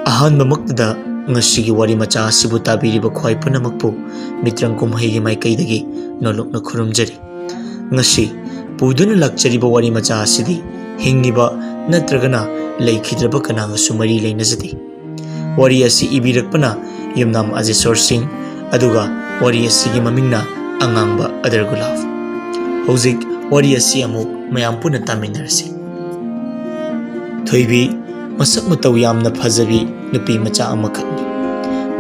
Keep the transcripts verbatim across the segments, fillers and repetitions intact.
ꯑꯍꯥꯟꯕꯃꯛꯇꯗ ꯉꯁꯤꯒꯤ ꯋꯥꯔꯤ ꯃꯆꯥ ꯑꯁꯤꯕꯨ ꯇꯥꯕꯤꯔꯤꯕ ꯈ꯭ꯋꯥꯏ ꯄꯨꯝꯅꯃꯛꯄꯨ ꯃꯤꯇ꯭ꯔꯪ ꯀꯨꯝꯍꯩꯒꯤ ꯃꯥꯏꯀꯩꯗꯒꯤ ꯅꯣꯂꯨꯛꯅ ꯈꯨꯔꯨꯝꯖꯔꯤ꯫ ꯉꯁꯤ ꯄꯨꯗꯨꯅ ꯂꯥꯛꯆꯔꯤꯕ ꯋꯥꯔꯤ ꯃꯆꯥ ꯑꯁꯤꯗꯤ ꯍꯤꯡꯂꯤꯕ ꯅꯠꯇ꯭ꯔꯒꯅ ꯂꯩꯈꯤꯗ꯭ꯔꯕ ꯀꯅꯥꯒꯁꯨ ꯃꯔꯤ ꯂꯩꯅꯖꯗꯦ꯫ ꯋꯥꯔꯤ ꯑꯁꯤ ꯏꯕꯤꯔꯛꯄꯅ ꯌꯨꯝꯅꯥꯝ ꯑꯖꯦꯁꯣꯔ ꯁꯤꯡ, ꯑꯗꯨꯒ ꯋꯥꯔꯤ ꯑꯁꯤꯒꯤ ꯃꯃꯤꯡꯅ ꯑꯉꯥꯡꯕ ꯑꯗꯔꯒꯨꯂꯥꯞ꯫ ꯍꯧꯖꯤꯛ ꯋꯥꯔꯤ ꯑꯁꯤ ꯑꯃꯨꯛ ꯃꯌꯥꯝ ꯄꯨꯟꯅ ꯇꯥꯃꯤꯟꯅꯔꯁꯤ꯫ ꯊꯣꯏꯕꯤ ꯃꯁꯛ ꯃꯇꯧ ꯌꯥꯝꯅ ꯐꯖꯕꯤ ꯅꯨꯄꯤ ꯃꯆꯥ ꯑꯃꯈꯛꯅꯤ꯫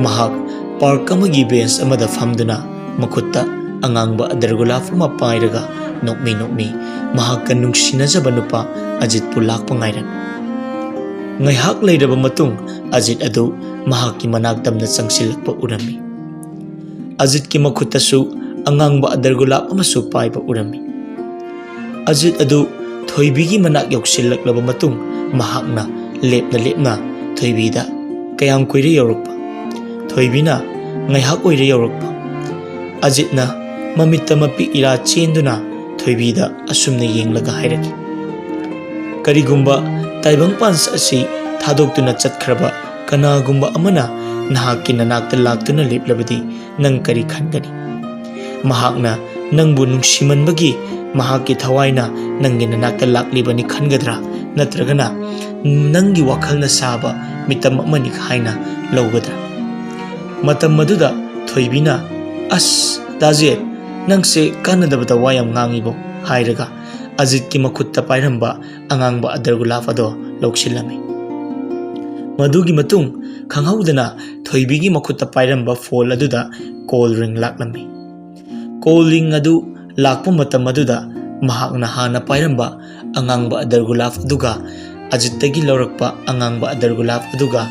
ꯃꯍꯥꯛ ꯄꯥꯔꯛ ꯑꯃꯒꯤ ꯕꯦꯟꯆ ꯑꯃꯗ ꯐꯝꯗꯨꯅ ꯃꯈꯨꯠꯇ ꯑꯉꯥꯡꯕ ꯑꯗꯔꯒꯨꯂꯥꯞ ꯑꯃ ꯄꯥꯏꯔꯒ ꯅꯣꯛꯃꯤ ꯅꯣꯛꯃꯤ ꯃꯍꯥꯛꯀ ꯅꯨꯡꯁꯤꯅꯖꯕ ꯅꯨꯄꯥ ꯑꯖꯤꯠꯄꯨ ꯂꯥꯛꯄ ꯉꯥꯏꯔꯝꯃꯤ꯫ ꯉꯥꯏꯍꯥꯛ ꯂꯩꯔꯕ ꯃꯇꯨꯡ ꯑꯖꯤꯠ ꯑꯗꯨ ꯃꯍꯥꯛꯀꯤ ꯃꯅꯥꯛ ꯇꯝꯅ ꯆꯪꯁꯤꯜꯂꯛꯄ ꯎꯔꯝꯃꯤ꯫ ꯑꯖꯤꯠꯀꯤ ꯃꯈꯨꯠꯇꯁꯨ ꯑꯉꯥꯡꯕ ꯑꯗꯔꯒꯨꯂꯥꯞ ꯑꯃꯁꯨ ꯄꯥꯏꯕ ꯎꯔꯝꯃꯤ꯫ ꯑꯖꯤꯠ ꯑꯗꯨ ꯊꯣꯏꯕꯤꯒꯤ ꯃꯅꯥꯛ ꯌꯧꯁꯤꯜꯂꯛꯂꯕ ꯃꯇꯨꯡ ꯃꯍꯥꯛꯅ ꯂꯦꯞꯅ ꯂꯦꯞꯅ ꯊꯣꯏꯕꯤꯗ, "ꯀꯌꯥꯝ ꯀꯨꯏꯔꯦ ꯌꯧꯔꯛꯄ?" ꯊꯣꯏꯕꯤꯅ, "ꯉꯥꯏꯍꯥꯛ ꯑꯣꯏꯔꯦ ꯌꯧꯔꯛꯄ꯫" ꯑꯖꯤꯠꯅ ꯃꯃꯤꯠꯇ ꯃꯄꯤ ꯏꯔꯥ ꯆꯦꯟꯗꯨꯅ ꯊꯣꯏꯕꯤꯗ ꯑꯁꯨꯝꯅ ꯌꯦꯡꯂꯒ ꯍꯥꯏꯔꯛꯈꯤ, "ꯀꯔꯤꯒꯨꯝꯕ ꯇꯥꯏꯕꯪꯄꯥꯟ ꯑꯁꯤ ꯊꯥꯗꯣꯛꯇꯨꯅ ꯆꯠꯈ꯭ꯔꯕ ꯀꯅꯥꯒꯨꯝꯕ ꯑꯃꯅ ꯅꯍꯥꯛꯀꯤ ꯅꯅꯥꯛꯇ ꯂꯥꯛꯇꯨꯅ ꯂꯦꯞꯂꯕꯗꯤ ꯅꯪ ꯀꯔꯤ ꯈꯟꯒꯅꯤ? ꯃꯍꯥꯛꯅ ꯅꯪꯕꯨ ꯅꯨꯡꯁꯤꯃꯟꯕꯒꯤ ꯃꯍꯥꯛꯀꯤ ꯊꯋꯥꯏꯅ ꯅꯪꯒꯤ ꯅꯅꯥꯛꯇ ꯂꯥꯛꯂꯤꯕꯅꯤ ꯈꯟꯒꯗ꯭ꯔꯥ? ꯅꯠꯇ꯭ꯔꯒꯅ ꯅꯪꯒꯤ ꯋꯥꯈꯜꯅ ꯁꯥꯕ ꯃꯤꯇꯝ ꯑꯃꯅꯤ ꯍꯥꯏꯅ ꯂꯧꯒꯗ꯭ꯔꯥ?" ꯃꯇꯝ ꯑꯗꯨꯗ ꯊꯣꯏꯕꯤꯅ, "ꯑꯁ, ꯗꯥꯖꯦꯠ, ꯅꯪꯁꯦ ꯀꯥꯟꯅꯗꯕꯗ ꯋꯥ ꯌꯥꯝ ꯉꯥꯡꯉꯤꯕꯣ?" ꯍꯥꯏꯔꯒ ꯑꯖꯤꯠꯀꯤ ꯃꯈꯨꯠꯇ ꯄꯥꯏꯔꯝꯕ ꯑꯉꯥꯡꯕ ꯑꯗꯔꯒꯨꯂꯥꯞ ꯑꯗꯣ ꯂꯧꯁꯤꯜꯂꯝꯃꯤ꯫ ꯃꯗꯨꯒꯤ ꯃꯇꯨꯡ ꯈꯪꯍꯧꯗꯅ ꯊꯣꯏꯕꯤꯒꯤ ꯃꯈꯨꯠꯇ ꯄꯥꯏꯔꯝꯕ ꯐꯣꯟ ꯑꯗꯨꯗ ꯀꯣꯜ ꯔꯤꯡ ꯂꯥꯛꯂꯝꯃꯤ꯫ ꯀꯣꯜ ꯔꯤꯡ ꯑꯗꯨ ꯂꯥꯛꯄ ꯃꯇꯝ ꯑꯗꯨꯗ ꯃꯍꯥꯛꯅ ꯍꯥꯟꯅ ꯄꯥꯏꯔꯝꯕ ꯑꯉꯥꯡꯕ ꯑꯗꯔꯒꯨꯂꯥꯞ ꯑꯗꯨꯒ ꯑꯖꯤꯠꯇꯒꯤ ꯂꯧꯔꯛꯄ ꯑꯉꯥꯡꯕ ꯑꯗꯔꯒꯨꯂꯥꯞ ꯑꯗꯨꯒ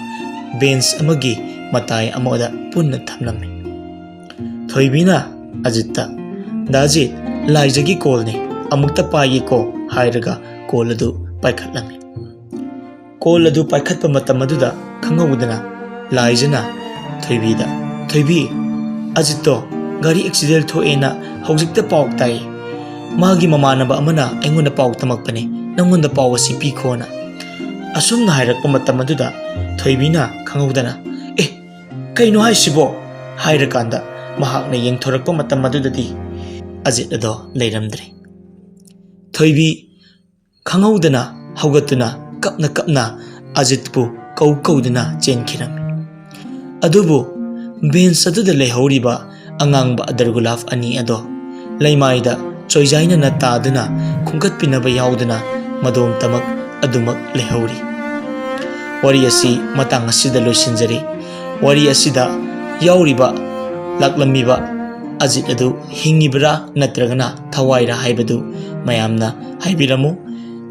ꯕꯦꯟꯆ ꯑꯃꯒꯤ ꯃꯇꯥꯏ ꯑꯃꯗ ꯄꯨꯟꯅ ꯊꯝꯂꯝꯃꯤ꯫ ꯊꯣꯏꯕꯤꯅ ꯑꯖꯤꯠꯇ, "ꯗꯥ ꯑꯖꯤꯠ, ꯂꯥꯏꯖꯒꯤ ꯀꯣꯜꯅꯤ, ꯑꯃꯨꯛꯇ ꯄꯥꯏꯒꯦꯀꯣ" ꯍꯥꯏꯔꯒ ꯀꯣꯜ ꯑꯗꯨ ꯄꯥꯏꯈꯠꯂꯝꯃꯤ꯫ ꯀꯣꯜ ꯑꯗꯨ ꯄꯥꯏꯈꯠꯄ ꯃꯇꯝ ꯑꯗꯨꯗ ꯈꯪꯍꯧꯗꯅ ꯂꯥꯏꯖꯅ ꯊꯣꯏꯕꯤꯗ, "ꯊꯣꯏꯕꯤ, ꯑꯖꯤꯠꯇꯣ ꯒꯥꯔꯤ ꯑꯦꯛꯁꯤꯗꯦꯟ ꯊꯣꯛꯑꯦꯅ ꯍꯧꯖꯤꯛꯇ ꯄꯥꯎ ꯇꯥꯏ꯫ ꯃꯥꯒꯤ ꯃꯃꯥꯟꯅꯕ ꯑꯃꯅ ꯑꯩꯉꯣꯟꯗ ꯄꯥꯎ ꯇꯝꯃꯛꯄꯅꯦ, ꯅꯪꯉꯣꯟꯗ ꯄꯥꯎ ꯑꯁꯤ ꯄꯤꯈꯣꯅ꯫" ꯑꯁꯨꯝꯅ ꯍꯥꯏꯔꯛꯄ ꯃꯇꯝ ꯑꯗꯨꯗ ꯊꯣꯏꯕꯤꯅ ꯈꯪꯍꯧꯗꯅ, "ꯑꯦ, ꯀꯩꯅꯣ ꯍꯥꯏꯁꯤꯕꯣ?" ꯍꯥꯏꯔꯀꯥꯟꯗ ꯃꯍꯥꯛꯅ ꯌꯦꯡꯊꯣꯔꯛꯄ ꯃꯇꯝ ꯑꯗꯨꯗꯗꯤ ꯑꯖꯤꯠ ꯑꯗꯣ ꯂꯩꯔꯝꯗ꯭ꯔꯦ꯫ ꯊꯣꯏꯕꯤ ꯈꯪꯍꯧꯗꯅ ꯍꯧꯒꯠꯇꯨꯅ ꯀꯞꯅ ꯀꯞꯅ ꯑꯖꯤꯠꯄꯨ ꯀꯧ ꯀꯧꯗꯨꯅ ꯆꯦꯟꯈꯤꯔꯝꯃꯤ꯫ ꯑꯗꯨꯕꯨ ꯕꯦꯟꯁ ꯑꯗꯨꯗ ꯂꯩꯍꯧꯔꯤꯕ ꯑꯉꯥꯡꯕ ꯑꯗꯔꯒꯨꯂꯥꯞ ꯑꯅꯤ ꯑꯗꯣ ꯂꯩꯃꯥꯏꯗ ꯆꯣꯏꯖꯥꯏꯅꯅ ꯇꯥꯗꯨꯅ ꯈꯨꯝꯒꯠꯄꯤꯅꯕ ꯌꯥꯎꯗꯅ ꯃꯗꯣꯝꯇꯃꯛ ꯑꯗꯨꯃꯛ ꯂꯩꯍꯧꯔꯤ꯫ ꯋꯥꯔꯤ ꯑꯁꯤ ꯃꯇꯥꯡ ꯑꯁꯤꯗ ꯂꯣꯏꯁꯤꯟꯖꯔꯤ꯫ ꯋꯥꯔꯤ ꯑꯁꯤꯗ ꯌꯥꯎꯔꯤꯕ, ꯂꯥꯛꯂꯝꯃꯤꯕ ꯑꯖꯤꯠ ꯑꯗꯨ ꯍꯤꯡꯉꯤꯕ꯭ꯔꯥ ꯅꯠꯇ꯭ꯔꯒꯅ ꯊꯋꯥꯏꯔꯥ ꯍꯥꯏꯕꯗꯨ ꯃꯌꯥꯝꯅ ꯍꯥꯏꯕꯤꯔꯝꯃꯨ꯫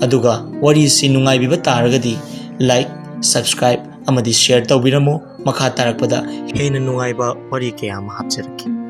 ꯑꯗꯨꯒ ꯋꯥꯔꯤ ꯑꯁꯤ ꯅꯨꯡꯉꯥꯏꯕꯤꯕ ꯇꯥꯔꯒꯗꯤ like, subscribe ꯑꯃꯗꯤ share ꯇꯧꯕꯤꯔꯝꯃꯨ꯫ ꯃꯈꯥ ꯇꯥꯔꯛꯄꯗ ꯍꯦꯟꯅ ꯅꯨꯡꯉꯥꯏꯕ ꯋꯥꯔꯤ ꯀꯌꯥ ꯑꯃ ꯍꯥꯞꯆꯔꯛꯀꯦ꯫